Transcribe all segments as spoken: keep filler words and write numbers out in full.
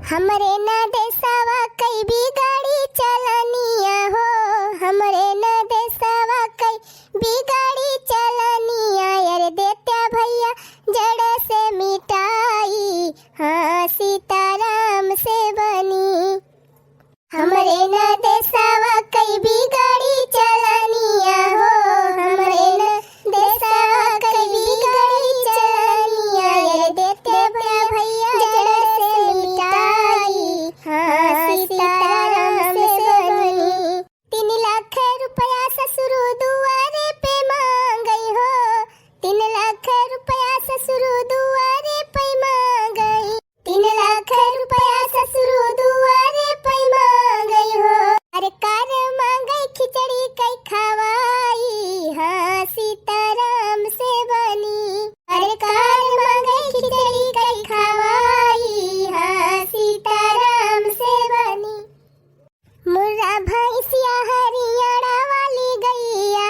हमरे न देसवा कई बिगाड़ी चलनिया हो, हमरे न देसवा कई बिगाड़ी चलनिया, यार देत्या भइया जड़ से मिटाई, हाँ सीताराम से बनी। हमरे न देसवा कई बिगाड़ी चलनिया हो, हमरे न देसवा कई बिगाड़ी चलनिया, यार देत्या भइया जड़ से मिटाई, हाँ सीताराम से बनी। तीन लाख रुपया ससुर दुआरे पे मांगई हो, तीन लाख रुपया ससुर दुआरे पे मांगई, तीन लाख रुपया ससुर दुआरे पे मांगई हो। अरे कार मांगई खिचड़ी कई खवाई, हाँ सीताराम से बनी। अरे कार मांगई खिचड़ी कई खवाई, हाँ सीताराम से बनी। मुर्रा भैंसिया हरियाणा वाली गैया,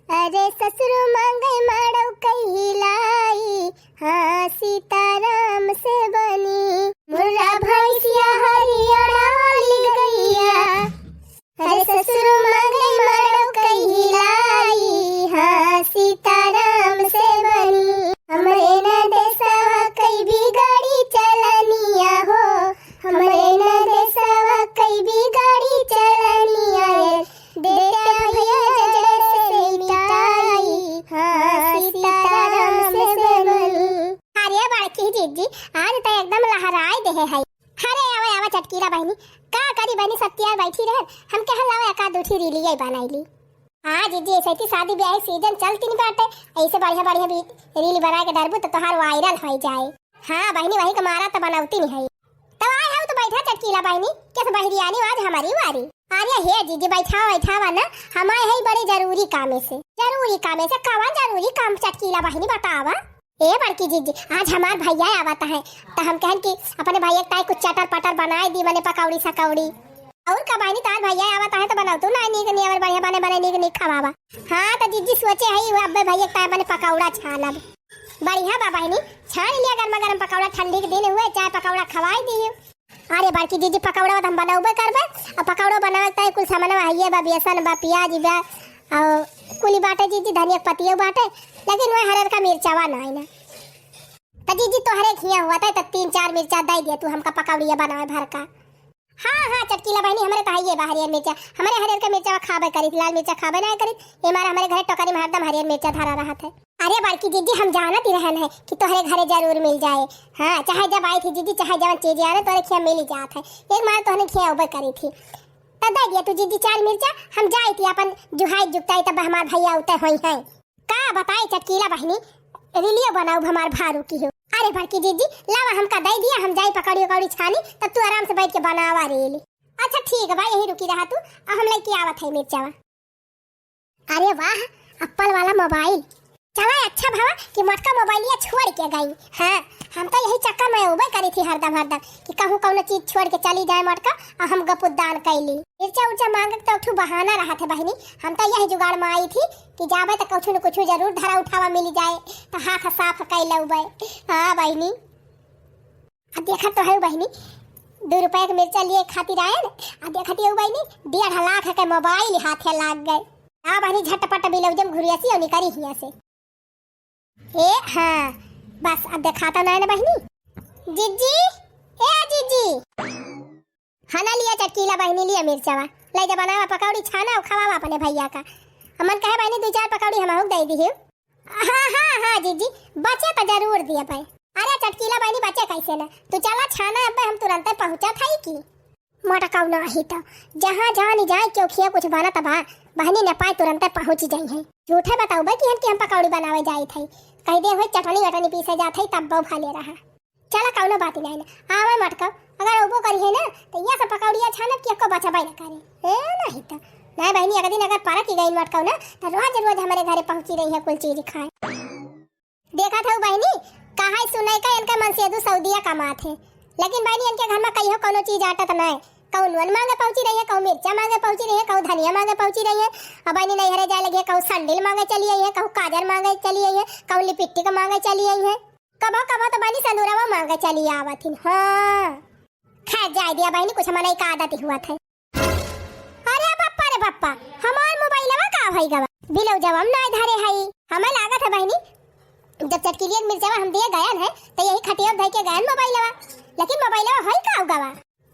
अरे ससुर मांगे माड़ो कहिलाई, हाँ सीताराम से बनी। मुर्रा भैंसिया हरियाणा वाली गैया, अरे ससुर मांगे माड़ो कहिलाई, हाँ सीताराम से बनी। हमरे न देसवा कई बिगाड़ी चलनिया हो, हमरे न देसवा कई बिगाड़ी चलनिया, यार देत्या भइया जड़ से मिटाई, हाँ सीताराम से बनी। अरे बड़की जीजी, आज त एकदम लहराई देहे है। अरे आवा आवा चटकीला बहिनी, का करी बहिनी, सब तियार बैठी रहन, हम कहन लावा एका दू ठी रीलिया बनाई ली। हाँ जीजी, ऐसे ही शादी ब्याह सीजन चलती नहीं बाटे, ऐसे बढ़िया बढ़िया भी रील बना के डालबू तो तोहार वायरल हो जाए। हाँ बहिनी, वही के मारा तो बनौती नहीं है। तब आए हो तो बैठा चटकीला बहिनी, किस बहिरियानी आज हमारी वारी। अरे हे जीजी, बैठावा बैठावा ना, हम आए है बड़े जरूरी कामे से। जरूरी कामे से? कवन जरूरी काम चटकीला बहिनी, बतावा। ए बड़की जीजी, आज हमार भैया आवत है, तो हम कहन कि अपने भैया के ताई कुछ चटर पटर बनाए दी, मने पकौड़ी सकौड़ी। और का बहिनी, तार भैया आवत है तो बनाओ तू ना नीक नियर बढ़िया बने बने नीक नीक खवावा। हाँ तो जीजी सोचे है वो अब्बे भैया के ताई मने पकौड़ा छानब। बढ़िया बा बहिनी, छान लिया गर्मा गर्म पकौड़ा, ठंडी के दिन हुए, चाय पकौड़ा खवाई दी। अरे बड़की जीजी, पकौड़ा तो हम बनौबे करबे, और पकौड़ा बनावे के ताई कुल सामानवा हइये बा, बेसन बा, प्याज बा, और कुली बाटे जीजी, धनिया के पतियो बाटे, लेकिन वह हरियर का मिर्चावा ना है ना। तो जीजी तोहरे खिया हुआ था तो तीन चार मिर्चा दे दिया तू हमका पकौड़िया बनावे भर का। हाँ हाँ चटकीला बहिनी, हमरे तो हइये बा हरियर मिर्चा, हमरे हरियर का मिर्चावा खाबे करी, लाल मिर्चा खाबे ना करी, ये मारे हमरे घरे टोकरी में हरदम हरियर मिर्चा धरा रहत है। अरे बड़की जीजी, हम जानत ही रहन है कि तोहरे घरे जरूर मिल जाए। हाँ, चाहे जब आई थी जीजी, चाहे जवन चीज आने तोहरे खिया मिल ही जात है। एक मार तोहरे खिया उबे करी थी। तब दे दिया तू जीजी चार मिर्चा, हम जाई थी अपन जुहाई जुगताई, तब हमार भैया उते होई हैं। का बताई चटकीला बहिनी, रीलियो बनाऊ हमार भारू की हो। अरे बड़की जीजी, लावा हमका दे दिया, हम जाई पकौड़ी उकौड़ी छानी, तब तू आराम से बैठ के बनावा रील। अच्छा ठीक बा, यही रुकी रहा तू, अब हम लेके आवत है मिर्चावा। अरे वाह, एप्पल वाला मोबाइल। चला अच्छा भवा कि मोटका मोबाइलिया छोड़ के गई। हाँ, हम तो यही चक्कर में उबे करी थी हरदम हरदम कि कहूँ कौनो चीज छोड़ के चली जाए मोटका और हम गपुदान कैली। मिर्चा उर्चा मांगे के तो एक ठो बहाना रहत है बहिनी, हम तो यही जुगाड़ में आई थी कि जाबे तो कुछ न कुछ जरूर धरा उठावा मिल जाए तो हाथ साफ कैल उबे। हाँ बहिनी। आ देखत तो है बहिनी, दो रुपया के मिर्चा लिए खातिर आए न, आ देखत है बहिनी, डेढ़ लाख के मोबाइल हाथे लाग गए। आ बहिनी, झटपट बिलौजम घुरियासी और निकरी हिया से। ए हाँ, बस अब देखाता ना है ना बहिनी। जीजी, ए जीजी। हाँ ना, लिया चटकीला बहिनी, लिया मिर्चावा, ले जा बनावा पकौड़ी, छाना और खवावा अपने भैया का। अमन कहे बहिनी, दो चार पकौड़ी हम दे दी। हाँ हाँ हाँ जीजी, बचे तो जरूर दिया भाई। अरे चटकीला बहिनी, बचे कैसे ना, तू चला छाना, अब्बे हम तुरंते पहुँचा था की। मोटकऊ नाही तो जहाँ जानी जाए, क्यों खिया कुछ बनत बा, बहिनी न पाए तुरंते पहुँच जाई है। झूठे बताऊ बे कि हम, कि हम पकौड़ी बनावे जाई थे, कह दे हुए चटनी वटनी पीसे जात है, तब बहु भले रहा। चला कौनो बात नहीं ना, आवे मोटकऊ, अगर अबो करी है ना तो यहाँ से पकौड़िया छानब कि एको बचबे न करे। ए नहीं तो, नहीं बहिनी, एक दिन अगर परक ही गई मोटकऊ ना तो रोज रोज हमारे घरे पहुँची रही है कुल चीज खाए। देखत हऊ बहिनी, कहाई सुनाई का इनका मनसेदू सऊदिया कमात है, लेकिन बहिनी इनके घर में कहियो कौनो चीज आटत नाय। कहू नून मांगे पहुंची रही है, कहू मिर्चा मांगे पहुंची रही है, कहू धनिया मांगे पहुंची रही है। अब बहिनी नैहरे जाए लगी है, कहू संडिल मांगे चली आई है, कहू काजर मांगे चली आई है, कहू लिपिस्टिक मांगे चली आई है। कबो कबो तो बहिनी संदूरवा मांगे चली आवत हिन। हाँ, खैर, जाए दिया बहिनी, कुछ मनई का आदत ही हुआ था। अरे बप्पा रे बप्पा, हमार मोबाइलवा का भई गवा? बिलौजवा हम नाय धरे हई। हमें लागत है बहिनी, जब चटकिलियन मिर्चवा हम दिए गयन है, तो यही खटिया धई के गयन मोबाइलवा। लेकिन मोबाइलवा हई का गवा?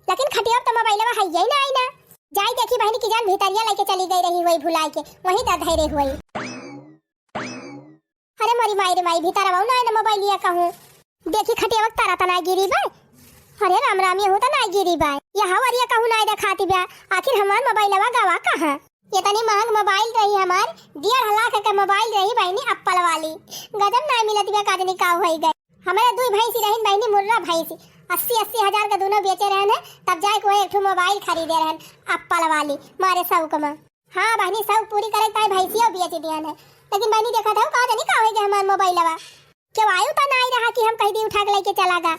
लेकिन खटिया तो मोबाइलवा हइये नाई ना। जाई देखी बहिनी, कि जान भीतरिया लेके चली गई रही हुई भुलाई के, वहीं तर धरे हुई। अरे मोरी माई रे माई, भीतरवा नाई ना मोबाइलिया कहूँ। देखी खटियावा के तारा तना गिरी बा। अरे राम राम, यहू तना गिरी बा। यह हवरिया कहूँ नाई देखाती बा। आखिर हमार मोबाइलवा गवा कहाँ? ये तनी महंग मोबाइल रही हमार, डेढ़ लाख के मोबाइल रही बहिनी, एप्पल वाली। गजब नाई मिलत बा, का जनी का होई गए। हमारे दुई भैंसी रहिन बहिनी, मुर्रा भैंसी, अस्सी अस्सी हजार के दोनों बेचे रहन है, तब जाए के वो एक ठो मोबाइल खरीदे रहन, एप्पल वाली, मारे शौक में। हाँ बहिनी, शौक पूरी करे ताई भैंसियो बेच दियन है। लेकिन बहिनी देखत हऊ, का जनी का होई गए हमार मोबाइलवा। केहू आयु तो नाई रहा कि हम कह दी उठा के लेके चला गा।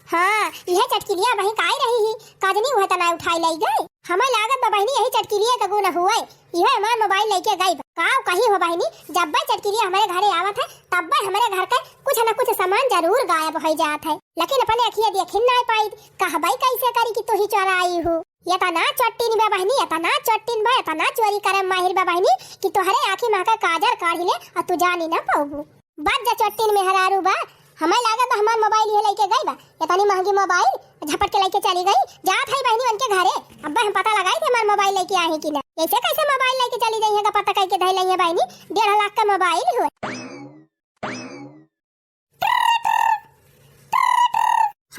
हाँ, यह चटकिलिया बहिन काई रही ही, का जनी वह तो नाई उठाई लाई गई। हमें लागत बा बहिनी, यही चटकिलिया का गुण हुए, यह हमार मोबाइल लेके गई बा। काव कही हो बहिनी, जब बे चटकिलिया हमारे घरे आवत है, तब बे हमारे घर का कुछ न कुछ सामान जरूर गायब हो जात है। लेकिन अपने अखिया देखिन नाई पाई, कहबई कैसे करी कि तू ही चोराई हो। एतना चट्टिन बा बहिनी, एतना चट्टिन बा, एतना चोरी करे माहिर बा बहिनी कि तोहरे आँखी में का काजर काढ़ी ले और तू जानी ना पाउबू। बच जा चट्टिन मेहरारू बा, हमें लागत बा हमार मोबाइल ये लेके गई बा। एतनी महंगी मोबाइल झपट के लेके चली गई। जात है बहिनी उनके घरे, अब हम पता लगाई कि हमार मोबाइल लेके आई कि ना। ऐसे कैसे मोबाइल लेके चली गई है, का पता करके धई लई है बहिनी, डेढ़ लाख का मोबाइल हुए।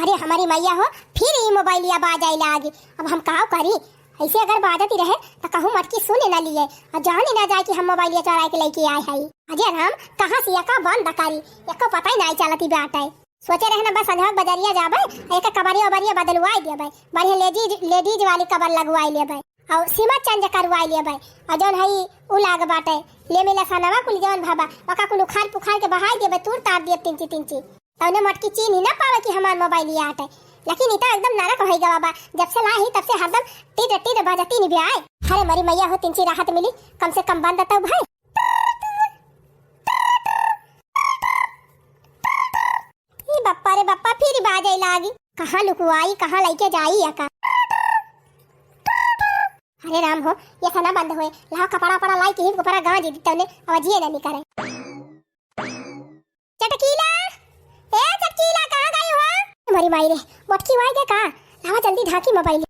अरे हमारी मैया हो, फिर ई मोबाइलिया बाजाई लागी। अब हम काव करी? ऐसे अगर बाजत ही रहे तो कहूँ मटकी सुने ना लिए और जान ही ना जाए कि हम मोबाइलिया चोराए के लेके आए हई। अजय राम, कहाँ से एका बंद करी, एको पता ही नाई चलती बाटे। सोचे रहे ना बस संझवा बजरिया जाबे, एक कबरिया उबरिया बदलवाई देबे, बढ़िया लेडीज, लेडीज वाली कबर लगवाई लेबे। और सीमा चेंज करवाई लेबे। और जौन है उ लाग बाटे, ले मिला सनवा कुल जौन भाबा, ओका कुल उखाड़ पुखाड़ के बहाई देबे, तूर तार देब तिंची तिंची। तौने मटकी चीन ही ना पावे कि हमार मोबाइल ये आटे। लेकिन इता एकदम नरक होई गवा बा, जब से लाई तब से हरदम टिड टिड बजती नि ब्याय। अरे मरी मैया हो, तिंची राहत मिली, कम से कम बंद तो भाई। ई बप्पा रे बप्पा, फिर बाजे लागी। कहाँ लुकुआई, कहाँ लइके जाई एका? अरे राम हो, ये सना बंद होए। लाओ कपड़ा पड़ा लाई के ही ऊपर गांज दी तौने, आवाजिए ना निकरे। चटकीला, ए चटकीला, कहाँ गई हो? मरी माई रे, मोटकी वाई गे का? लावा जल्दी ढाकी मोबाइल।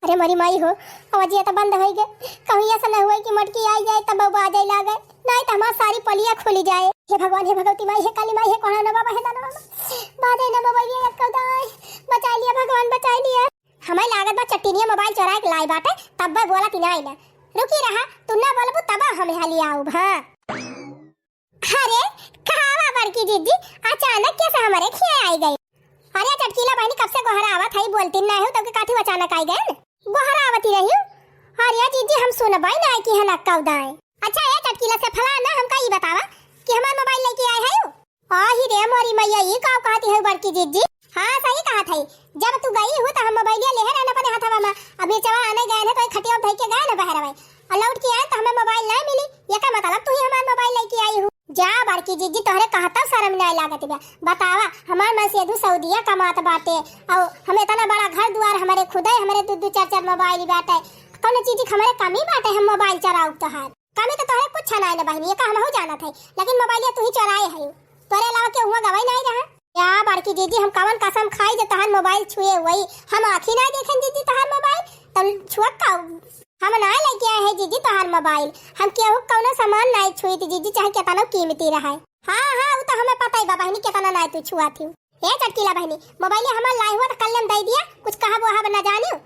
अरे मोरी माई हो, आवाजिया तो बंद होई गे। कहूँ ऐसा ना हुए कि मटकी आई जाए तब बाजे लागे, नहीं तो हमार सारी पलिया खुली जाए। हे भगवान, हे भगवती माई, हे काली माई, हे कोहराना बाबा, हे दाना बाबा, बाजे ना मोबाइलिया, एक दाई, बचा लिया भगवान, बचा लिया। हमें लागत बा चट्टिनिया मोबाइल चोराए के लाई बाटे, तब बे बोला ती नाई ना। रुकी रहा, तू ना बोलबू तब हम यहाँ ले आऊब, हाँ। अरे, कहाँ बा बड़की जिज्जी? अचानक कैसे हमारे खिया आई गई? अरे चटकीला बहिनी, कब से गोहरा आवत हई, बोलती नहीं हो, तब के काठी अचानक आई गए? गोहरा आवती रही हो? अरे जिज्जी, हम सुनबाई ना कि हन अक्का उदाए। अच्छा, ए चटकीला से फला ना, हमका ई बतावा कि हमार मोबाइल लेके आए है? आही रे मोरी मैया, ई का कहती है बड़की जिज्जी? हाँ, सही कहत है। जब तू गई हो तो हम मोबाइलिया लेहे रहन अपने हथवा में। अब ये चवा आने गए हैं तो एक खटिया उठाई के गए ना बहरवे। और लौट के आए तो हमें मोबाइल ना मिली। ये का मतलब तू ही हमार मोबाइल लेके आई हो? जा बड़की जिज्जी, तोहरे कहता शर्म ना लागत बा। बतावा, हमार मन से दू सऊदिया कमात बाटे। और हम इतना बड़ा घर दुआर, हमारे खुदे हमारे दू दू चार चार मोबाइल बाटे। कौन चीज की हमारे कमी बाटे हम मोबाइल चोराउब तोहार? कमी तो तोहरे कुछ ना है ना बहिनी, ये का हमहू जानत है, लेकिन मोबाइलिया तू ही चोराए है, तोरे अलावा केहू हुआ गवाही नहीं रहा। या बड़की जीजी, हम कवन कसम खाई जो तोहार मोबाइल छुए हुई? हम आँखी ना देखें जीजी तोहार मोबाइल, तो छुअक का? हम ना लेके आए हैं जीजी तोहार मोबाइल, हम केहू कौनो सामान ना छुई थी जीजी, चाहे कितनो कीमती रहे। हाँ हाँ, वो तो हमें पता ही बा बहिनी, कितना ना तू छुआ थी। ए चटकीला बहिनी, मोबाइल हमार लाई हुआ तो कल हम दे दिया, कुछ कहा वो ना जानियो।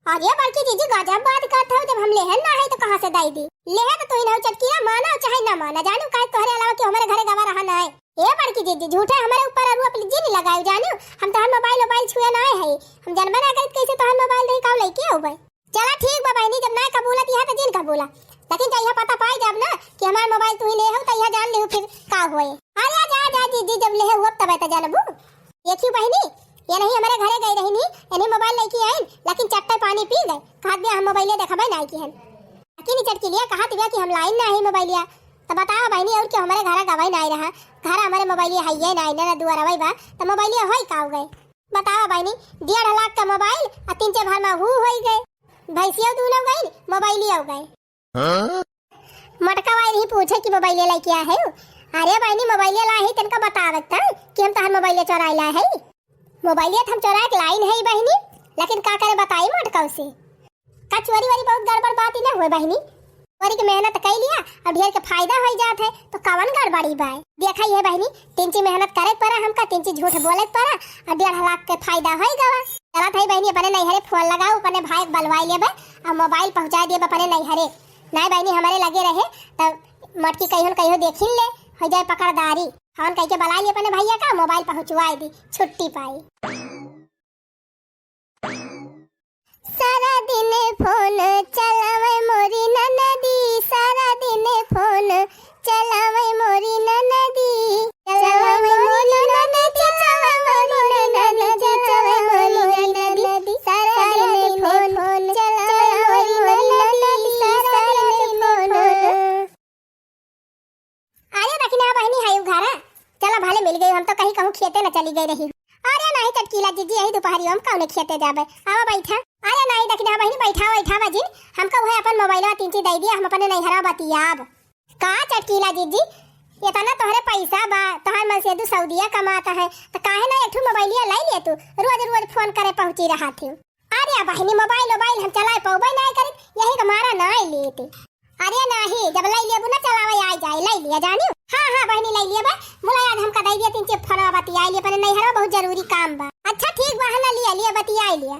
अरे बड़की जीजी, गजब बात करत हो, जब हम लेहन ना है तो कहाँ से दई दी? लेहे तो तू ही ना हो चटकीला, माना चाहे ना माना, जानू काहे तोहरे अलावा कि हमारे घरे गवा रहा ना है। ए बड़की जीजी, झूठे हमारे ऊपर आरोप जिन लगाए, जानू हम तोहर मोबाइल वोबाइल छुए ना है, हम जनबे ना करित कैसे तोहर मोबाइल नहीं काऊ लेके आऊ भाई। चला ठीक बा बहिनी, जब ना कबूलत यह तो जिन कबूला, लेकिन जब यह पता पाई जब ना कि हमार मोबाइल तू ही ले हो तो यह जान ले हो फिर का होए। अरे जा जा जीजी, जब ले हो तब तो जानबू। देखियो बहिनी, ये नहीं हमारे घरे गई रही नहीं, यानी मोबाइल लेके आइन, लेकिन चट्टे पानी पी गए। कहत दिया हम मोबाइले देखबे नहीं की हन। लेकिन ई चटकिलिया कहत दिया कि हम लाइन ना है मोबाइलिया। तो बताओ बहिनी, और क्यों हमारे घर गवाही नहीं रहा? घर हमारे मोबाइलिया है ये नहीं ना, दुआर वही बा, तो मोबाइलिया होई का हो गए? बतावा बहिनी, डेढ़ लाख का मोबाइल आ तीन चार भर में हू होई गए, भैंसियो दूनो गई, मोबाइलियो गए। हाँ? मोटका वाली ही पूछे कि मोबाइल लेके आए हो? अरे बहिनी, मोबाइल ला ही तनका बतावत था कि हम तोहर मोबाइल चोराई ला है। मोबाइल तो हम चोराए के लाई नहीं बहिनी, लेकिन का करे बताई मोटका से। का चोरी वोरी बहुत गड़बड़ बात ही ना हुए बहिनी। चोरी के मेहनत कई लिया और ढेर के फायदा हो जात है, तो कवन गड़बड़ी बाय? देखा ये बहिनी, तिनची मेहनत करे के पड़ा हमका, तिनची झूठ बोले के पड़ा और डेढ़ लाख के फायदा हो गवा। चलत है बहिनी, अपने नैहरे फोन लगाओ, अपने भाई के बलवाई लेबे और मोबाइल पहुँचा देबे अपने नैहरे। नहीं बहिनी, हमारे लगे रहे तो मटकी कहियो न कहियो देखिन ले, हो जाए पकड़दारी। फोन कह के बलाई ले अपने भैया का, मोबाइल पहुँचवाई दी, छुट्टी पाई। सारा दिन फोन चलावे मोरी ननदी, सारा दिन फोन चलावे मोरी ननदी, चलावे मोरी ननदी, चलावे मोरी ननदी, चलावे मोरी ननदी, सारा दिन फोन चलावे मोरी ननदी, सारा दिन फोन। अरे दखिना बहिनी, है उ घरा? चला, भले मिल गई, हम तो कहीं कहूँ खेते न चली गई रही। अरे नहीं चटकीला जीजी, यही दुपहरी हम कौने खेते जाबे, आवा बैठा। अरे नहीं दखिना बहिनी, बैठा बैठा बाजिन, हमका वह अपन मोबाइलवा तीन ची दे दिया, हम अपने नैहरा बतियाब। का चटकीला जीजी, इतना तोहरे पैसा बा, तोहर मन से दू सऊदिया कमाता है, तो काहे ना एक ठो मोबाइलिया ले ले तू, रोज रोज फोन करे पहुँची रहा थी। अरे बहिनी, मोबाइल वोबाइल हम चलाए पउबे नाय करित, यही के मारा नाय लेत। अरे नाही, जब लई लेबू ना चलावे आय जाए, लई लिया जानियो। हाँ, हाँ बहिनी, लई लिया बा। मुला याद हमका दई दिया तीन चार फोनवा बतियाई लिया, अपने नैहरवा बहुत जरूरी काम बा। अच्छा ठीक बा, हला लिया, लिया बतियाई लिया।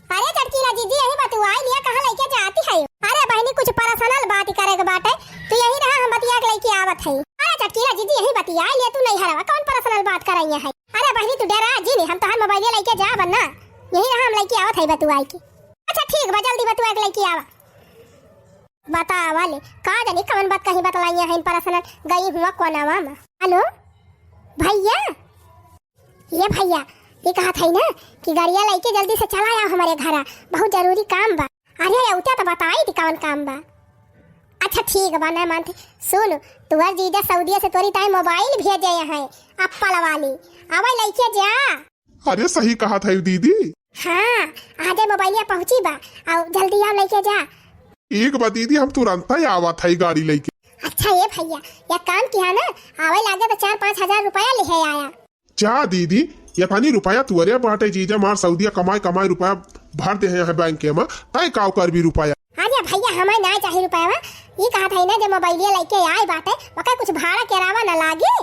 अरे चटकीला जीजी, यही बतुआई लिया, कहाँ लइके जाती है? अरे बहिनी, कुछ पर्सनल बात करे के बाटे, तू यही रहा, हम बतिया के लइके आवत है। अरे चटकीला जीजी, यही बतियाई लिया, तू नैहरवा कौन पर्सनल बात करइया है? अरे बहिनी, तू डेरा जिन, हम तोहार मोबाइलिया लइके जाब ना, यही रहा, हम लइके आवत है बतुआई के। अच्छा ठीक बा, जल्दी बतुआ के लइके आवा। बतावा ले, का जानी कवन बात कहीं बतलाइया है इन पर्सनल, गई हुआ कोनावा में। हेलो भैया, ये भैया, ये कहत है ना कि गाड़िया लइके जल्दी से चला आओ हमारे घरा, बहुत जरूरी काम बा। अरे अउता तो बताई दी कवन काम बा। अच्छा ठीक बा, ना मानते। सुन, तुहर जीजा सऊदिया से तोरी ताई मोबाइल भेजे हैं, एप्पल वाली, आवे लइके जा। अरे सही कहत है दीदी। हाँ, आजे मोबाइलिया पहुँची बा, आउ जल्दी आओ लइके जा। एक बा दीदी, हम तुरंत ही आवत है गाड़ी लइके। अच्छा ये भैया, एक काम किया ना, आवे लागे तो चार पाँच हजार रुपया लिहे आया। जा दीदी, यतनी रुपया तुअरे बाटे, जीजा मार सऊदिया कमाई कमाई रुपया भर दे हैं बैंक के में, तय काव करबी रुपया। अरे भैया, हमें ना चाही रुपया, ये कहत है ना, जब मोबाइलिया लइके आए बाटे, ओकर कुछ भाड़ा किरावा ना लागे।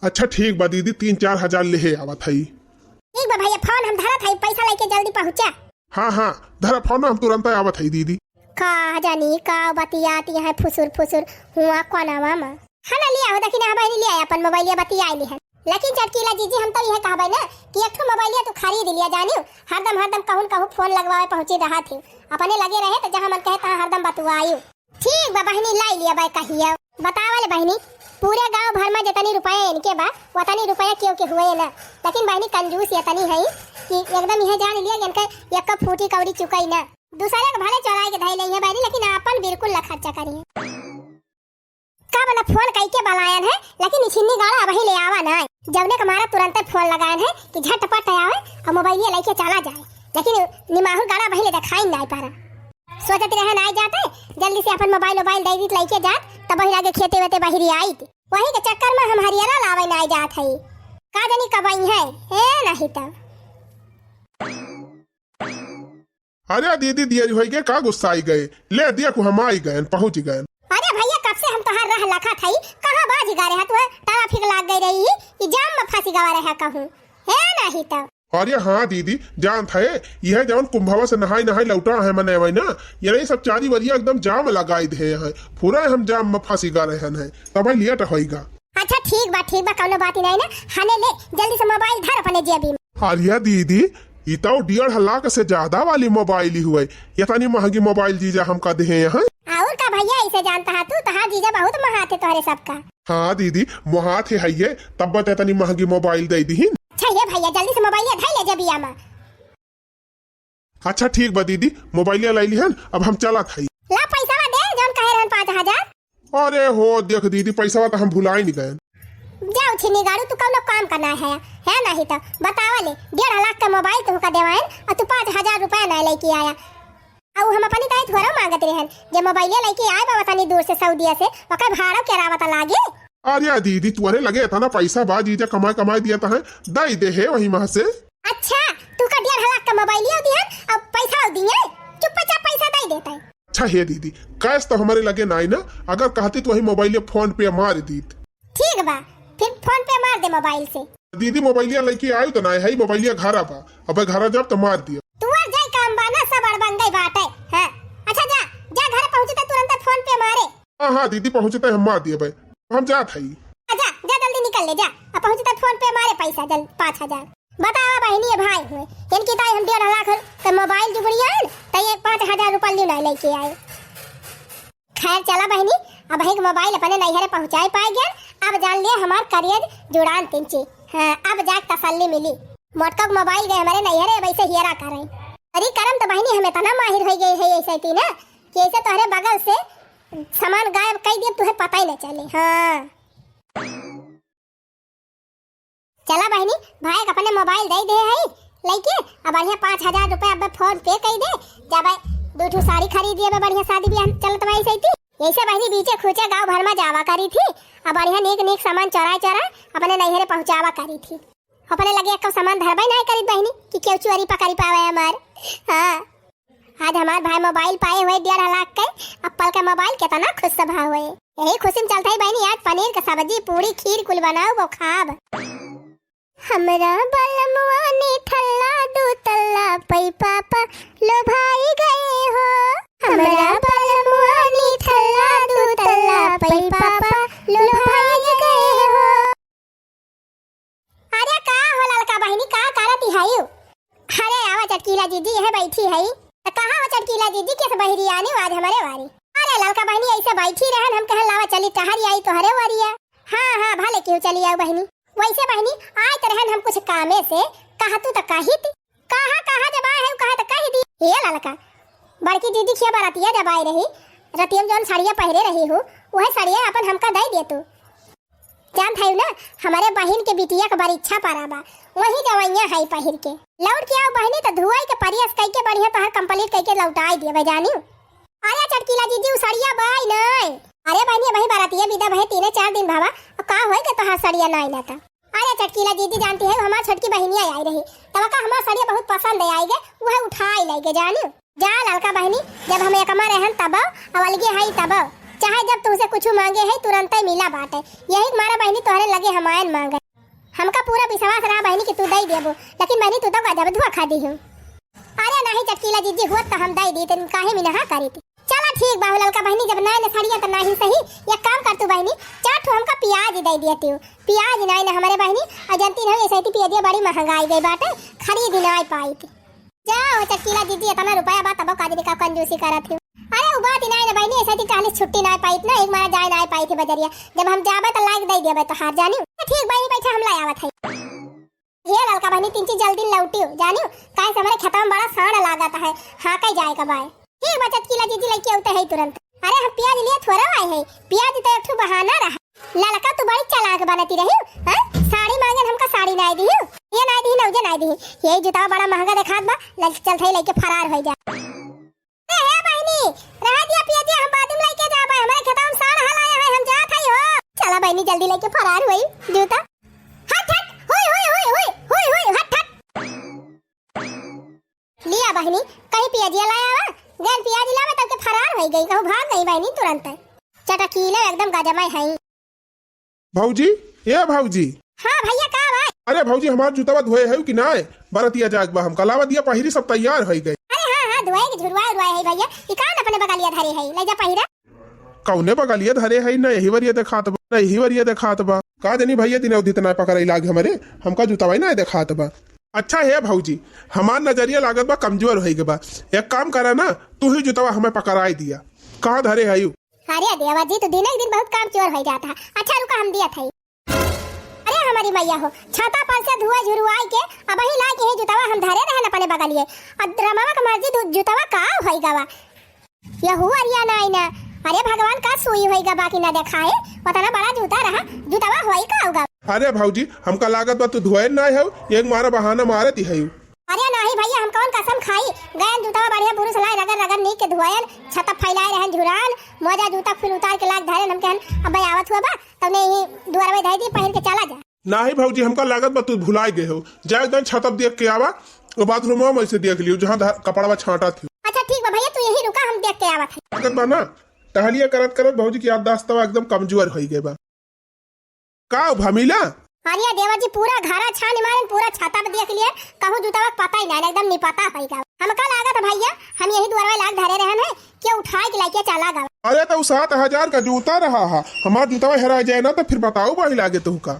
अच्छा ठीक बा दीदी, तीन चार हजार लेहे आवत हई। ठीक बा भैया, फोन हम धरत हई, पैसा लइके जल्दी पहुँचा। हाँ हाँ, धरा फोन, हम तुरंत आवत हई दीदी। का जानी का बतियाती है फुसुर फुसुर हुआ कोनावा मा। हाँ ना, लिया हो, देखी ना बहिनी, लिया अपन मोबाइलिया बतियाई लिहन। लेकिन चटकीला जीजी, हम तो यह कहबे ना कि एक ठो मोबाइलिया तू खरीद लिया जानियो, हरदम हरदम कहूँ न कहूँ फोन लगवावे पहुँची रहा थी, अपने लगे रहे तो जहाँ मन कहे तहाँ हरदम बतुआयु। ठीक बा बहिनी, लाई लिया बा कहिया। बतावल बहिनी, पूरे गांव भर में जितनी रुपया इनके बा, उतनी रुपया केहू के हुए ना। लेकिन बहिनी, कंजूस इतनी है कि एकदम यह जान लिया कि इनके एक फूटी कौड़ी चुकाई ना। दूसरे के भले चोराई के धई लेइहे बहिनी, लेकिन आपन बिल्कुल ना खर्चा करिहे। का बोला, फोन कई के बलायन है, लेकिन निछिन्नी गाड़ा अबही ले आवा ना। जवने के मारा तुरंते फोन लगायन है कि झटपट आवे और मोबाइलिया लेके चला जाए, लेकिन निमाहुर गाड़ा अबही ले देखाई ना पारा। सोचत रहे ना जाते, जल्दी से अपन मोबाइल वोबाइल दे दीत, लइके जात, तब वही लागे खेते वेते बहिरी आईत। वही के चक्कर में हम हरियरा लावे ना जात हई। का जानी कब आई है, ए नहीं तब। अरे दीदी, दिया होई गए, का गुस्साई गए? ले दिया को हम आई गए, पहुँच गए। अरे भैया, कब से हम तोहार राह लखत हई, कहाँ बाजी गा रहा तू? ट्रैफिक लाग गई रही, ई जाम में फंसी गवा रहा कहूँ, है नहीं तब। अरे हाँ दीदी, जानत है, यह जवन कुंभवा से नहाई नहाई लौटा है मने वही ना, ये रही सब चारी वरिया एकदम जाम लगाई दे हैं, पूरा हम जाम में फंसी गा रहे हैं, तब लेट होइगा। अच्छा ठीक बा, ठीक बा, कौनो बात ही नहीं ना। हने ले, जल्दी से मोबाइल धर अपने जेबी में। अरे दीदी, ई तो डेढ़ लाख से ज्यादा वाली मोबाइल ही हुए, इतनी महंगी मोबाइल जीजा हमका दे हैं। और का भैया, इसे जानता है तू, तोहार जीजा बहुत महान थे तोहरे सबका। हाँ दीदी, मोहात है, है ये, तब बता इतनी महंगी मोबाइल दे दीहिन। अच्छा ये भैया, जल्दी से मोबाइल धर ले जेबिया में। अच्छा ठीक बा दीदी, मोबाइलिया लाई लिहन, अब हम चलत हई। ला पैसा दे, जौन कहे रहन पाँच हजार। अरे हो, देख दीदी, पैसा तो हम भुलाई नहीं गए। जाओ छिनी गाड़ू, तू कौनो काम का नाहीं है, है नाहीं तो बतावा ले, डेढ़ लाख का मोबाइल तुहका देवाएन और तू पाँच हजार रुपया नाहीं लइके आया। अउ हम अपनी ताई थोड़ा मांगत रहन, जे मोबाइलिया लइके आए बा तनी दूर से सऊदिया से, ओकर भाड़ा केरावा त लागे। अरे दीदी, तुहरे लगे इतना पैसा बा, जीजा कमाए कमाए दिया त है, दई दे है वही माह से। अच्छा, तू का डेढ़ लाख का मोबाइलिया दिहन, अब पैसा दिए, चुप्पचाप पैसा दई देता है। अच्छा हे दीदी, कैश तो हमरे लगे नाई ना, अगर कहती तो वही मोबाइलिया फोन पे मार दीत। ठीक बा, फिर फोन पे मार दे मोबाइल से। दीदी, मोबाइलिया लइके आयु त नाय है, मोबाइलिया घरा बा। अबे घरा जब त मार दिया। तुअर जाई काम बा ना, सब अड़बंगई बाटे। हाँ, अच्छा जा, जा घरे पहुँचते तुरंत फोन पे मारे। हाँ, हाँ दीदी, पहुँचते हम मार दिए भाई, हम जात हई। आ जा, जा जल्दी निकल ले, जा। अब पहुँचते फोन पे मारे पैसा जल पाँच हजार। बतावा बहिनी, ये भाई हुए, इनकी ताई हम डेढ़ लाख के मोबाइल जुगड़िया है, त ये पाँच हजार रुपया लियो ना लइके आए। खैर चला बहिनी, अब एक मोबाइल अपने नैहरे पहुँचाए पाए गया। अब जान लिया हमार करेज जुड़ान तिनची। हाँ, अब जाके तसल्ली मिली। मोटका के मोबाइल गए हमारे नैहरे, वैसे हियरा करे। अरे करम तो बहिनी, हम इतना माहिर हो गए है ऐसे थी ना, कि ऐसे तोहरे बगल से सामान गायब कर दिए, तुहे पता ही न चले। हाँ। चला बहिनी, भाई के अपने मोबाइल दे दे है लइके, अब बढ़िया पाँच हजार रुपया अब फोन पे कर दे, जब दो ठो साड़ी खरीद दिए, बढ़िया शादी ब्याह चलत बा ऐसे थी। ऐसे बहिनी बीचे खूचे गाँव भर में जावा करी थी, अब बढ़िया नीक नीक सामान चोराए चोराए अपने नैहरे पहुँचावा करी थी। अपने लगे एक सामान धरबे नहीं करी बहिनी कि केहू चोरी पकड़ी पावे हमार। हाँ। आज हमार भाई मोबाइल पाए हुए डेढ़ लाख के, एप्पल का मोबाइल, कितना खुश सभा हुए। यही खुशी में चलत है बहिनी, आज पनीर का सब्जी, पूरी, खीर कुल बनाउब खाब। हमरा बलमुआ निठल्ला दू तल्ला पै पापा लोभाई गए हो। हमरा बलमुआ निठल्ला दू तल्ला पै पापा लोभाई गए हो। अरे का हो ललका बहिनी, का करत हई? अरे आवा चटकीला जीजी, यह बैठी है। त कहाँ हो चटकीला जीजी, किस बहिरी आने आज हमारे वारी? अरे ललका बहिनी ऐसे बैठी रहन, हम कहन लावा चली टहरी आई तोहरे वरिया। हाँ हाँ, भले क्यों चली आओ बहिनी। वैसे बहिनी आए तो रहन हम कुछ कामे से, कहा तू तो कही थी। कहा कहा जब आए है कहा तो कही दी। ये ललका, बड़की दीदी खिया बरतिया जब आई रही, रतिया में जौन साड़िया पहरे रही हूँ, वह साड़िया अपन हमका दे दे तू। जानत हई ना, हमरे बहिन के बिटिया के परीक्षा पड़ा बा, वही जवइया है पहिर के। लौट के आओ बहिनी, त धुआई के प्रेस कइके बढ़िया तोहार complete कइके लौटाई देबे जानी। अरे चटकीला जीजी, उ सड़िया बाई नाय। अरे बहिनी, वही बरातिया विदा भए तीने चार दिन भावा, अब का होई के तोहार सड़िया नाय ना त। अरे चटकीला जीजी, जानती है हमार छोटकी बहिनिया आई रही, तब का हमार सड़िया बहुत पसंद आई गे, वह उठाई लाई गे जानी। जा ललका बहिनी, जब हम एकमा रहन तब, अब अलगे हई तब, चाहे जब तुहसे कुछ मांगे है तुरंते मिला बाटे। यही के मारे बहिनी तोहरे लगे हम आयन मांगे। हमका पूरा विश्वास रहा बहिनी कि तू दई देबो, लेकिन बहिनी तू तो गजब धोखा दी हो। अरे नहीं चटकीला जीजी, होत तो हम दई दी, तेन काहे मिनहा करी थी। चला ठीक बा हो ललका बहिनी, जब नाय न सड़िया तो नहीं सही, एक काम कर तू बहिनी, चार ठो हमका प्याज दई दिया तू। प्याज नाय न हमरे बहिनी, और जानती नहीं ऐसे थी प्याजिया बड़ी महंगाई गई बाटे, खरीद नाय पाई थी। जा हो चटकीला जीजी, इतना रुपया बा तबो काजनी का कंजूसी करत ही। अरे उ बात ही नाय न बहिनी, ऐसे थी चालीस छुट्टी नाय पाई ना, एक मारा जाए नाय पाई थी बजरिया। जब हम जाबे तो लाइक दे देबे तो हार जानी। ठीक बहिनी, बैठा हम लाई आवत है। हे ललका बहिनी, तीन चीज जल्दी लौटियो जानियो, काहे से हमरे खेतवा में बड़ा साँड़ लागत है, हाँके जाए का बाय। ठीक बा चटकीला जीजी, लइके आउते है तुरंत। अरे हम प्याज लिए थोड़ा आए है, प्याज तो एक ठो बहाना रहा। ललका तू बड़ी चालाक बनती रही, हाँ? साड़ी मांगन हमका साड़ी नाय दी, ये नाय दी, नौजे नाय दी, ये जूता बड़ा महंगा देखात बा, लल चल थे लइके फरार हो जा। ए हे बहिनी, रह दिया पिया जी, हम बाद में लइके जाबे, हमरे खेतवा में साँड़ हलाया है, हम जात हई हो। चला बहिनी, जल्दी लइके फरार होई जूता। हट हट, होई होई होई होई होई होई, हट हट। लिया बहिनी, कहीं पियाजिया लाया वा, गैन पियाजी लावे तब के फरार होई गई, कहूँ भाग गई बहिनी तुरंत। चटकीले एकदम गजमाई है। भौजी, ए भौजी। हाँ भैया, का भाई? अरे भौजी, हमार जूतवा धोए है कि नाय? बरतिया जाग बा, हमका लावा दिया पहिरी, सब तैयार होई गए। अरे हाँ हाँ, धोए के झुरवाए उरवाए है भैया, ई कान अपने बगलिया धरे है, ले जा पहिरा। कौने बगलिया धरे है, न यही वरिया देखात बा, न यही वरिया देखात बा। का जनी भैया, दिने उदित ना पकड़ाई लाग हमरे, हमका जूतवा ही ना देखात बा। अच्छा हे भौजी, हमार नजरिया लागत बा कमजोर होई गए बा, एक काम करा ना, तू ही जूतवा हमें पकड़ाई दिया, कहाँ धरे है यू? अरे देवा जी, तू दिने दिन बहुत काम चोर हो जाता है। अच्छा रुका, हम दिया था। अरे हमारी मैया हो, छाता पर से धुआ झुरुआई के अब ही ला के ही जुतावा हम धरे रहन अपने बगलिए। अब रमावा के मर्जी दु-, जुतावा का होई गवा? यहू अरिया नाई ना, अरे भगवान, का सुई होइगा बाकी ना देखाए, ओतना बड़ा जूता रहा, जूतवा होई का होगा? अरे भौजी, हमका लागत बा तू धोए नाहीं हऊ, एक मारा बहाना मारत ही हऊ। अरे नाहीं भइया, हम कौन कसम खाई, गयन जूतवा बढ़िया बुरुस लाए, रगड़ रगड़ नीक के धोयन, छत फैलाए रहन झुरान, मोजा जूता फिर उतार के लाग धरेन, हम कहन, "अबे आवत हुआ बा, तउने ही दुआरवे धई दी, पहिर के चला जा।" नाहीं भौजी, हमका लागत बा तू भुलाए गए हो, जा एकदम छतप देख के आवा, वो बाथरूमवा में से देख लियो, जहाँ धा-, कपड़वा छांटा थी। अच्छा ठीक बा भइया, तू यही रुका, हम देख के आवत है। लागत बा ना, टहलिया करत करत भौजी की याददाश्तवा एकदम कमजोर होई गए बा। का भमिला? अरे देवर जी, पूरा घरा छानी मारन, पूरा छतप देख लिए, कहूँ जूतवा के पता ही नाहीं, एकदम निपता होई गवा। हमका लागत है भइया, हम यही दुआरवा लाग धरे रहन है, के उठाए के लेके चला गवा। अरे तो उ सात हजार का जूता रहा हा, हमार जूतवा हेरा जाए ना तो फिर बताओ बाही लागे तुहका।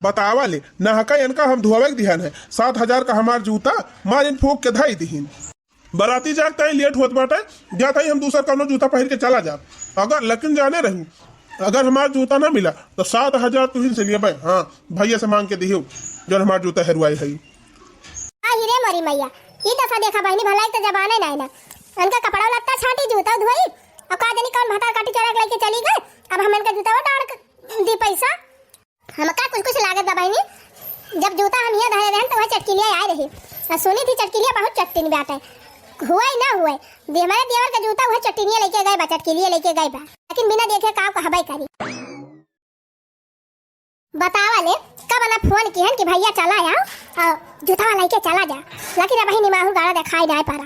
बतावा ले, नहका इनका हम धोवे के दिहन है, सात हजार का हमार जूता मारिन फूंक के धई दिहिन। बराती जात ताई लेट होत बाटे, जात हई हम दूसर कौनो जूता पहिर के चला जाब। अगर लेकिन जाने रही, अगर हमार जूता ना मिला तो सात हजार तुहिन से लेबे। हाँ, भइया से मांग के दिहियो, जौन हमार जूता हेरुआई हई। आ हीरे मोरी मैया, ई दशा देखा बहिनी, भलाई तो जबाने नाहीं ना। उनका कपड़ा लत्ता छाटी, जूता धोई, अब का जानी कौन भतार काटी चोरा के लेके चली गए। अब हम इनका जूता डाल दी पैसा। हमका कुछ कुछ लागत बा बहिनी, जब जूता हम हियाँ धरे रहन तो वह चटकिलिया आए रही। आ सुनी थी चटकिलिया बहुत चट्टिन बाटे, हुए ना हुए, दे-, हमारे देवर का जूता वह चट्टिनिया लेके गए बा, चटकिलिया लेके गए बा, लेकिन बिना देखे का कहबे करी। बतावा ले, कब ना फोन किहन कि भइया चला आओ, आ, जूतवा लेके चला जा, लेकिन अबही निमाहू गाड़ा देखाई नाहीं पड़ा।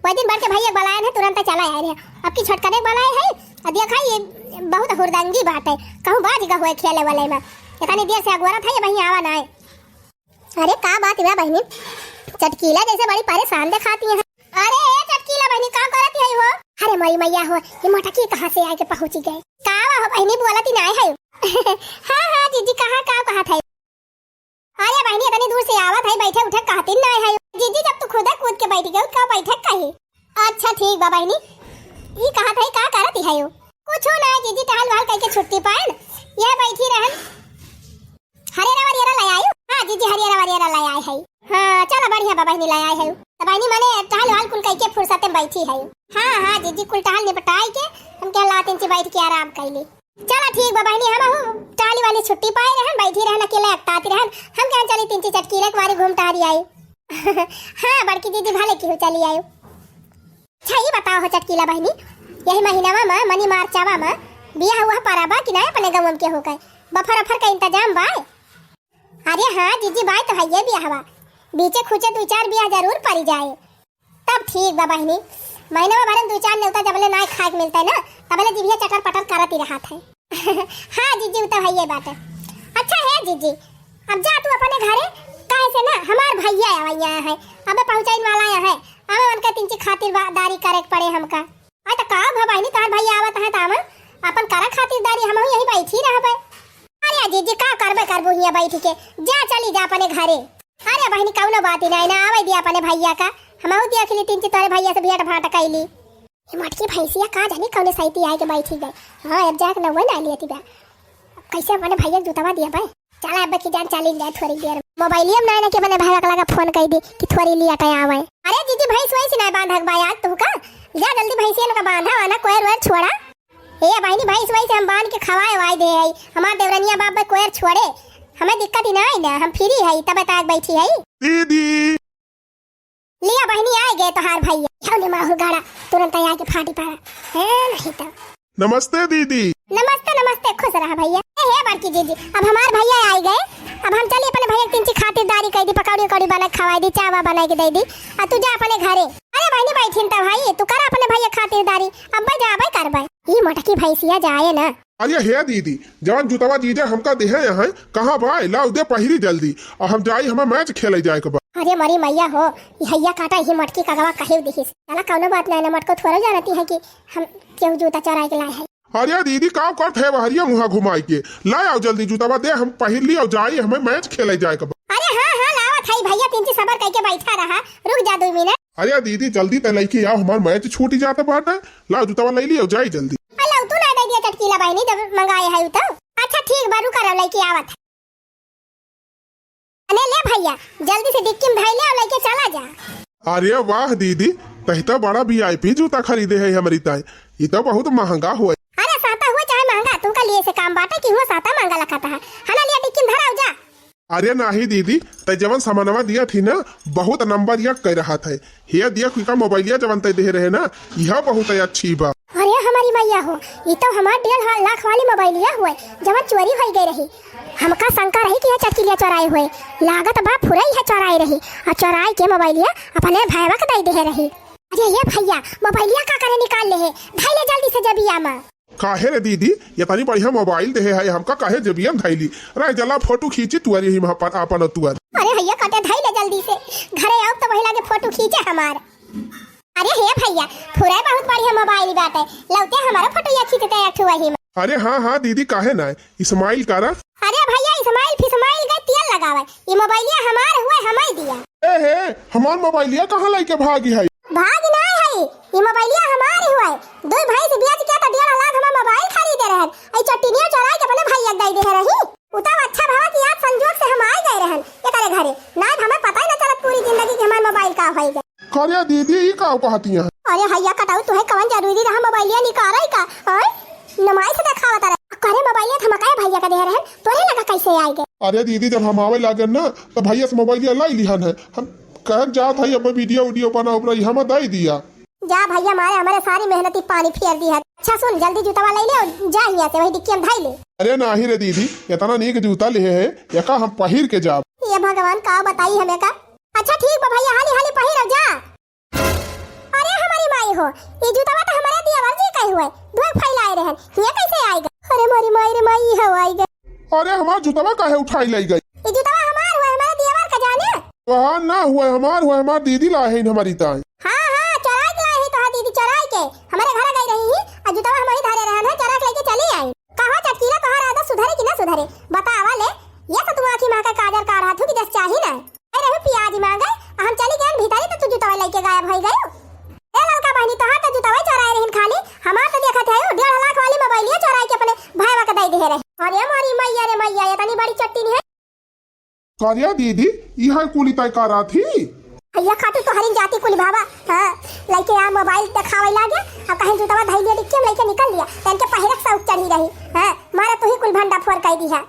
वही दिन बड़के भइया के बलायन है, तुरंत चला आए रहे। अब की छोटकने के बलाए है, आ देख है, ये बहुत हुरदंगी बाटे, कहूँ बाज गा हुए खेले वाले में। इतनी देर से अगोरत है, ये वहीं आवा नाहीं। अरे का बात बा बहिनी, चटकीला जैसे बड़ी परेशान देखाती है। अरे ए चटकीला बहिनी, का करत है हो? अरे मोरी मैया हो, ये मोटकी कहाँ से आके पहुँची गए? का हुआ हो बहिनी, बोलत ही नाहीं है। हाँ हाँ जीजी, कहाँ का कहत है? अरे बहिनी, इतनी दूर से आवत है, बैठे उठे कहती नाहीं है। जीजी, जब तू खुदे कूद के बैठ गयो, का बैठे कही? अच्छा ठीक बा बहिनी, ई कहत है का करत है हो? कुछ ना जीजी, टहल वहल करके छुट्टी पाएन, यह बैठी रहन। हरियरा वरियरा ले आयो? हाँ जीजी, हरियरा वरियरा ले आए है। हाँ चलो बढ़िया बा बहिनी, ले आए है। तो बहिनी मने टहल वहल कुल करके फुर्सत में बैठी है। हाँ हाँ जीजी, कुल टहल निपटाई के हम के लातिन ची बैठ के आराम कैली। चला ठीक बा बहिनी, हमहू टहली वाली छुट्टी पाए रहन, बैठी रहन, अकेले अकताती रहन, हम कहन चली तिनची चटकीला के बारे घूम टहरी आई। हाँ बड़की दीदी, भले केहू चली आयो। अच्छा ई बताओ हो चटकीला बहिनी, यही महीनावा में मनी मार्चवा में बियाह हुआ परबा कि नाहीं अपने गाँव के हो गए? बफर अफर का इंतजाम बा? अरे हाँ जीजी, बाय तो हइये बियाहवा, बीचे खुचे दुइ चार बियाह जरूर परी जाए। तब ठीक बा बहिनी, महीना में भरन दुइ चार नेवता जबले नाय खाए के मिलते ना, तबले जिभिया चटर पटर करत ही रहत है। हाँ जीजी, उ तो हइये बाटे। अच्छा है जीजी, अब जा तू अपने घरे, काहे से ना हमार भइया आवैया है, अबे पहुँचाइन वाला है, अबे उनके तिनची खातिरदारी करे के पड़े हमका। अरे त का भा बहिनी, तोहार भइया आवत है त हम अपन करा खातिरदारी, हमहू यहीं बैठी रहबे। अरे जीजी, का करबे करबू हियाँ बैठ के, जा चली जा अपने घरे। अरे बहिनी, कौनो बात ही नाहीं ना, आवे दिया अपने भइया का, हमहू देख ली तिनची तोहरे भइया से भेंट भांट कैली। ये मोटकी भैंसिया का जानी कौने सैती आए के बैठी गए। हाँ, अब जाके नौवे ना लियती बा। कैसे अपने भइया के जूतवा दिया बे? चला अब की जान चली जाए थोड़ी देर। मोबाइलिया में ना के अपने भइया के लगा फोन कर दी कि थोड़ी लिया के आवे। अरे जीजी, भैंस वैस ना बांधक बा यार तू का? जा जल्दी भैंसिया का बांधा वाना, कोयर वोयर छोड़ा। ए बहिनी, भैंस वैस हम बांध के खवाए वाए दे है। हमार देवरनिया बाप बे कोयर छोड़े, हमें दिक्कत ही ना है ना, हम फ्री है, तब तक बैठी है। दीदी। लिया बहिनी, आए गए तोहार भइया। जाओ ने माहौल गाड़ा, तुरंत आके फाटी पड़ा। है नहीं तो। नमस्ते दीदी। नमस्ते, नमस्ते, खुश रहा भइया। ए, हे बड़की जीजी, अब हमार भइया आए गए, अब हम चली अपने भइया के तिनची खातिरदारी कर दी, पकौड़ी उकौड़ी बना के खवाई दी, चावा बना के दे दी, आ तू जा अपने घरे। अरे बहिनी, बैठिन त भाई, तू कर अपने भइया खातिरदारी, अब जाबे करबे। ई मोटकी भैंसिया जाए ना। अरे हे दीदी, जवन जूतवा जीजा हमका देहे हैं, कहाँ बा? लाओ दे पहिरी जल्दी, और हम जाई, हमें मैच खेले जाए के बा। अरे मरी मैया हो, ई हैया काटा ही मोटकी कगवा कहियो दिहिस। चला कौनो बात नहीं ना, मोटको थोड़ो जानती है कि हम केहू जूता चोराए के लाए है। अरे दीदी, का करत है बहरिया मुँहा घुमाई के? ला आओ जल्दी जूतवा दे, हम पहिर ली और जाई, हमें मैच खेले जाए के बा। अरे हाँ हाँ, लावत है भइया, तिनची सबर करके बैठा रहा, रुक जा दो मिनट। अरे दीदी, जल्दी त लइके आओ, हमार मैच छूट जात बाटे। लाओ जूतवा ले लियो, जाई जल्दी। अल्लाह, तू ना दे दिया चटकीला बहिनी, जब मंगाए है तो। अच्छा ठीक बा, रुका रहो, लइके आवत है। अने ले भइया, जल्दी से डिक्की में धइ ले और लइके चला जा। अरे वाह दीदी, तही तो बड़ा वीआईपी जूता खरीदे है हमरी ताई। ई तो बहुत महंगा हुआ। सस्ता हुआ चाहे महंगा, तुमका लिए से काम बाटे कि हुआ सस्ता महंगा लखत है, है ना, लिया डिक्की में धराओ जा। अरे नाही दीदी, तै जवन सामानवा दिया थी ना, बहुत नंबर एक कह रहा था। हे दिया खुका मोबाइलिया जवन तै दे रहे ना, यह बहुत अच्छी बा। अरे हमारी मैया हो, ई तो हमार डेढ़ हा-, लाख वाली मोबाइलिया हुए, जवन चोरी होई गई रही। हमका शंका रही कि यह चटकिलिया चोराए हुए, लागत बा फुरई है चोराए रही, और चोराए के मोबाइलिया अपने भैया के दे दे रही। अरे ये भैया, मोबाइलिया का करे निकाल ले है, धई ले जल्दी से जबिया मा। काहे रे दीदी, ये तनी बढ़िया मोबाइल देहे है, हमका काहे जेबिया में धइली? रे जला फोटो खींची तुअर यही में अपन, अपन और तुअर। अरे भैया कटे धइले जल्दी से, घरे आओ तो वही लागे फोटो खींचे हमार। अरे हे भैया, फुरे बहुत बढ़िया मोबाइल बाटे, लौटे हमारो फोटो या खींचते एक ठो वही में। अरे हाँ हाँ दीदी, काहे ना, इस्माइल कारा। अरे भैया, इस्माइल फिस्माइल गए तेल लगावे, ई मोबाइलिया हमार हुए, हमार दिया। ए हे, हमार मोबाइलिया कहाँ लइके भागी है? भागी नाय है, ई मोबाइलिया हमार हुए। दुई भैंस बेच के तो डेढ़ लाख हमार मोबाइल खरीदे रहन, ई चट्टिनिया चोराई के अपने भैया के दे दे रही। उ तब अच्छा भवा कि आज संजोग से हम आ गए रहन एकरे घरे, नाय तो हमें पता ही ना चलत पूरी जिंदगी कि हमार मोबाइल का होई गए। करे दीदी, ई का कहती हैं? अरे हैया कटाऊ, तुहे कवन जरूरी रहा मोबाइलिया निकाले का? आय, नुमाइश देखावत रहे। करे मोबाइलिया धमकाए भैया के दे रहन, तोरे लगा कैसे आए गए? अरे दीदी, जब हम आवे लागे ना, तो भैया से मोबाइलिया लाई लिहन है। हम कहन जात है, अब वीडियो वीडियो बना उपरा, हम दे दिया। जा भैया, मारे हमारे सारी मेहनती पानी फेर दी है। अच्छा सुन, जल्दी जूतवा ले ले और जा हियां से, वही डिक्की में धई ले। अरे नाही रे दीदी, इतना नीक जूता लिहे है, एका हम पहिर के जाब। ये भगवान, का बताई हमें का। अच्छा ठीक बा भैया, हाली हाली पहिर जा। अरे हमारी माई हो, ये जूतवा तो हमारे दियावर जी कहे हुए, धोए फैलाए रहन, ये कैसे आएगा? अरे हमारी माई रे माई, ये हो आएगा। अरे हमार जूतवा काहे उठाई लाई गई? ये जूतवा हमार हुए, हमारे दियावर का जाने। वहाँ ना हुए, हमार हुए, हमार दीदी ला है हमारी ताई। हाँ हाँ, चोराई के लाई है तो हाँ दीदी, चोराई के हमारे घर गई रही ही, और जूतवा हमारी धारे रहन है, चोरा के लेके चली आई। कहा चटकीला, तोहार आदत सुधरे कि ना सुधरे? बतावा ले, ये तो तू आँखी में का काजर काढ़ा थू कि जस चाही ना। ए रहू पियाजी मांगे, आ हम चली गए भीतरी तो तू जूतवा लेके गायब होई गयो। ए ललका बहनी, तोहार तो जूतवा चोराए रहिन खाली, हमार तो देखत है डेढ़ लाख वाली मोबाइलिया चोराई के अपने भाईवा के दे दे रहे। अरे मोरी मैया रे मैया, ये तनी बड़ी चट्टी नहीं है। करिया दीदी, ई है कुली तय करा थी। भैया खाटू तोहरी जाति कुल भावा, हाँ, लइके आ मोबाइल देखावे लागे, आ कहीं जूतवा धई लिया डिक्की में लइके निकल लिया, तो इनके पहिरक शौक चढ़ी रही, हाँ, मारा तू ही कुल भंडा फोर कई दी है।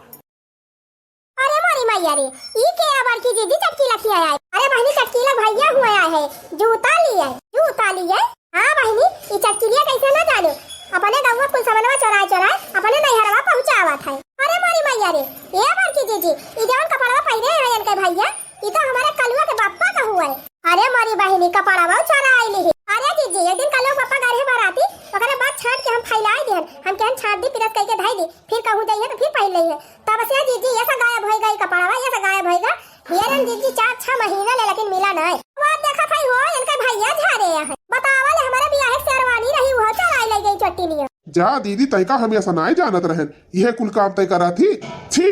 अरे मोरी मैया रे, ई के आ बड़की जीजी चटकीला खिया आए? अरे बहनी चटकीला भैया हुआ आए है, जूता लिए, जूता लिए। हाँ बहनी, ई चटकीलिया कैसे ना जाने, अपने गौवा कुल समनवा चोराए चोराए अपने नैहरवा पहुँचावत है। अरे मोरी मैया रे, ए बड़की जीजी, ई जौन कपड़वा पहिरे है इनके भैया, ई तो हमारे कलुआ के बापा का हुआ है। अरे मोरी बहनी, कपड़वा चोराए ली। अरे जीजी, एक दिन कलुआ के बापा गए रहे बाराती, ओकरे बाद छाट के हम फैलाए दिहन, हम कहन छाट दी, प्रेस करके धई दी, फिर कहूँ जाइए तो फिर पहन लेइए। तब से जीजी, ये सब गायब होई गई कपड़वा, ये सब गायब होई गई। ये रन जीजी, चार छह महीना ले, लेकिन मिला नहीं। वो देखा था हो, इनके भैया झारे हैं। बतावा ले, हमारे बियाह एक शेरवानी रही, वो चोराई ले गई चट्टी नियर। जा दीदी, तय का हम ऐसा नहीं जानत रहन, यह कुल काम तय करा थी। छी,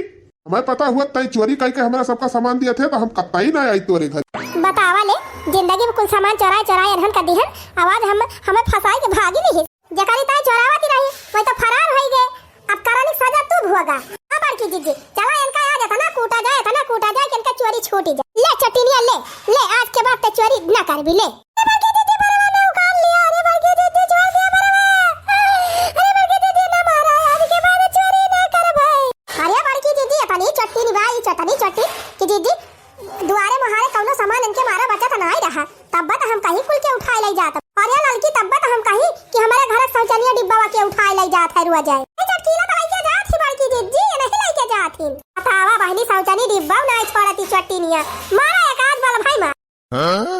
हमें पता हुआ तय चोरी कई के हमारा सबका सामान दिया थे, तो हम कतई ना आई तोरे घर। बतावा ले, जिंदगी में कुल सामान चोराए चोराए अनहन कर दिहन, आवाज हम, हमें फंसाई के भागी नहीं। जेकरी ताई चोरावती रही, वही तो फरार होई गए। अब करनी सजा तू भोगा। अब बड़की जीजी, चला इनका आज इतना कूटा जाए, इतना कूटा जाए कि इनका चोरी छूटी जाए। ले चटिनिया ले, ले आज के बाद ते चोरी ना करबी, ले। अरे बड़की जीजी, बरवा ना उखाड़ लिया, अरे बड़की जीजी, छोड़ दिया बरवा। अरे बड़की जीजी, ना मारा, आज के बाद चोरी ना करबे। अरे बड़की जीजी, इतनी चट्टी निभाई, इतनी चट्टी कि जीजी, दुआरे मोहारे कौनो सामान इनके मारा बचत नाई रहा, तब्बा त हम कहीं कुल के उठाए ले जात। अरे ललकी, तब्बा त हम कहीं कि हमारे घर शौचालय डिब्बा के उठाए ले जात है रुआ जाए। ए चटकीला त लेके जात ही बड़की जीजी, ये नहीं लेके जात ही। बतावा बहनी, शौचालय डिब्बा नाई छोड़ती चट्टी निया। मारा एक आध बाल भाई मार। हाँ?